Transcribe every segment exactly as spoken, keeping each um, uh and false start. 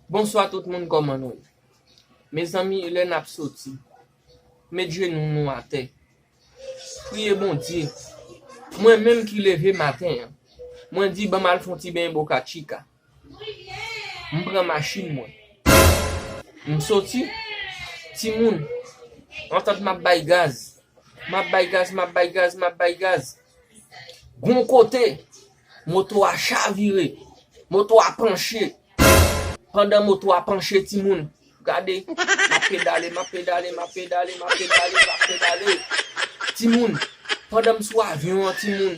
Bonswa tout moun, kòman nou ye? Mezanmi, lè n ap soti, met jenou nou atè. Priye Bondye. Mwen menm ki leve maten an, mwen di, "Ban m al fè yon ti benyen Boca Chica." M pran machin mwen. M soti. Timoun, antant m ap bay gaz. M ap bay gaz, m ap bay gaz, m ap bay gaz. Gon kote, moto a chavire. Moto a panche. Pandan moto a panche, timoun, gade, m ap pedale, m ap pedale, m ap pedale, m ap pedale, m ap pedale. Timoun, pandan m sou avyon an, timoun,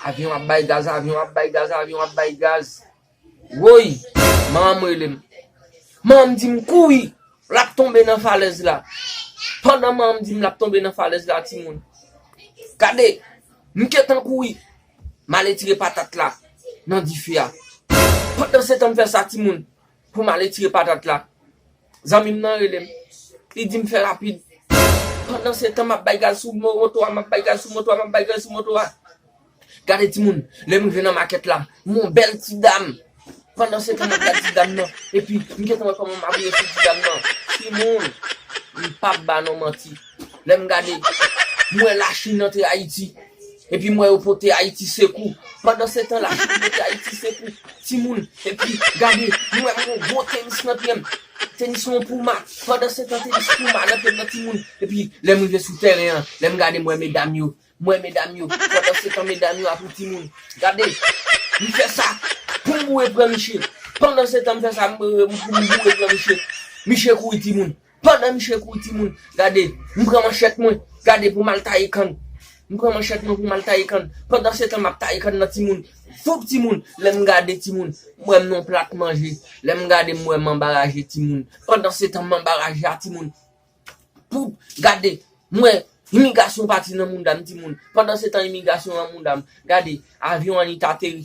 avyon ap bay gaz, avyon ap bay gaz, avyon ap bay gaz. Woy, manman m rele m. Manman m di m kouri, l ap tonbe nan falèz la. Pandan manman m di m l ap tonbe nan falèz la, timoun, gade, m gentan kouri. M ale tire patat la nan dife a. Pandan se tan m fè sa, timoun, pou m ale tire patat la, zanmi m nan rele m. Li di m fè rapid. Pandan se tan, m ap bay gaz sou mo-, moto a, m ap bay gaz sou moto a, m ap bay gaz sou moto a. Gade timoun, lè m rive nan makèt la, m wè yon bèl ti dam. Pandan se tan, m ap gade ti dam nan. Epi, m gentan wè kòman m abiye sou ti dam nan. Timoun, m p ap ba nou manti. Lè m gade, m wè Lachin antre Ayiti. Epi m wè yo pote Ayiti sekou. Pandan se tan, Lachin pote Ayiti sekou. Timoun, epi gade, m wè m gen yon gwo tenis nan pye m. Tenis yon Puma. Pandan se tan, tenis Puma nan pye m nan, timoun. Epi, lè m rive sou tèren an, lè m gade, m wè medam yo. M wè medam yo. Pandan se tan, medam yo ap ri, timoun. Gade, m fè sa pou m boure pran miche. Pandan se tan, m fè sa m, m, pou m boure pran miche. Miche kouri, timoun. Pandan miche kouri, timoun, gade, m pran manchèt mwen, gade, pou m al taye kann. M pran manchèt mwen pou m al taye kann. Pandan se tan, m ap taye kann nan, timoun. Foup, timoun, lè m gade, timoun, m wè m nan yon plat manje. Lè m gade, m wè m anba raje, timoun. Pandan se tan, m anba raje a, timoun. Pou gade, m wè imigrasyon pati nan mouda m, timoun. Pandan se tan, imigrasyon nan mouda m. Gade, avyon an li t ateri.